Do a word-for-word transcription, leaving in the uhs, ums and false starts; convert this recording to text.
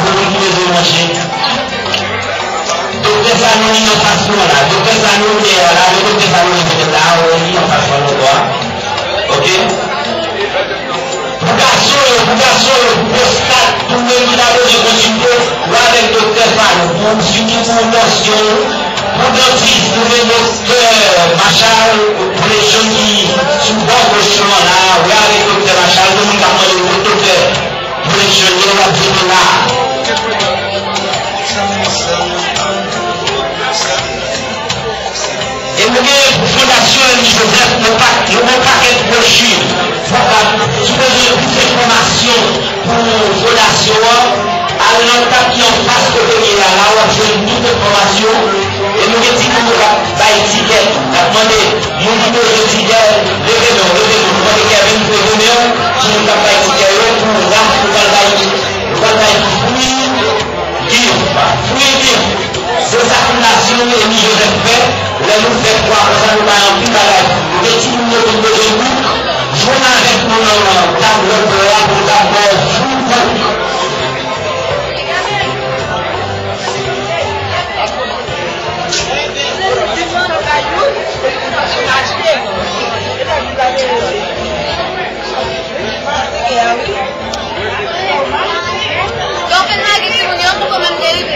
Moun ki bezwen manje. Doktè Sanon li anfas nou an la. Doktè Sanon dèyè a la, men Doktè Sanon li petèt la, wi, li anfas nou an. Ok? Pou gason yo, pou gason yo, pou pwostat, pou moun ki ta bezwen konsilte, w avèk Doktè Sanon. Pou, sitou pou tansyon, pou dantis, nou gen Doktè Machal, pou lèzòm ki sou bò goch nou an la, w avèk Doktè Machal, gen moun k ap mande l, Doktè, pou lèzòm yo, w ap jwenn la. E nou gen pou Fondasyon Eli Joseph, nou pa, nou gen yon pakèt bwochi pou, si w bezwen plis enfòmasyon pou fondasyon an, al nan tab ki anfas kote m ye a la, w ap jwenn tout enfòmasyon. E nou gen timoun yo k ap bay tikè tou. N ap mande moun ki bezwen tikè, leve men w, leve men w. Nou mande Kevin pou leve men w, timoun k ap bay tikè yo, pou ras nou pral bay, nou pral bay fwi. Viv, fwi viv. Se sa Fondasyon Eli Joseph fè. Lè nou fè fwa konsa, nou bay anpil bagay. Nou gen timoun yo vin bezwen bouk. Jwenn avèk nou nan tab lòt bò a pou nou ka ba w fwi bouk. Donk, lage timoun yo, pou kòmanse rive.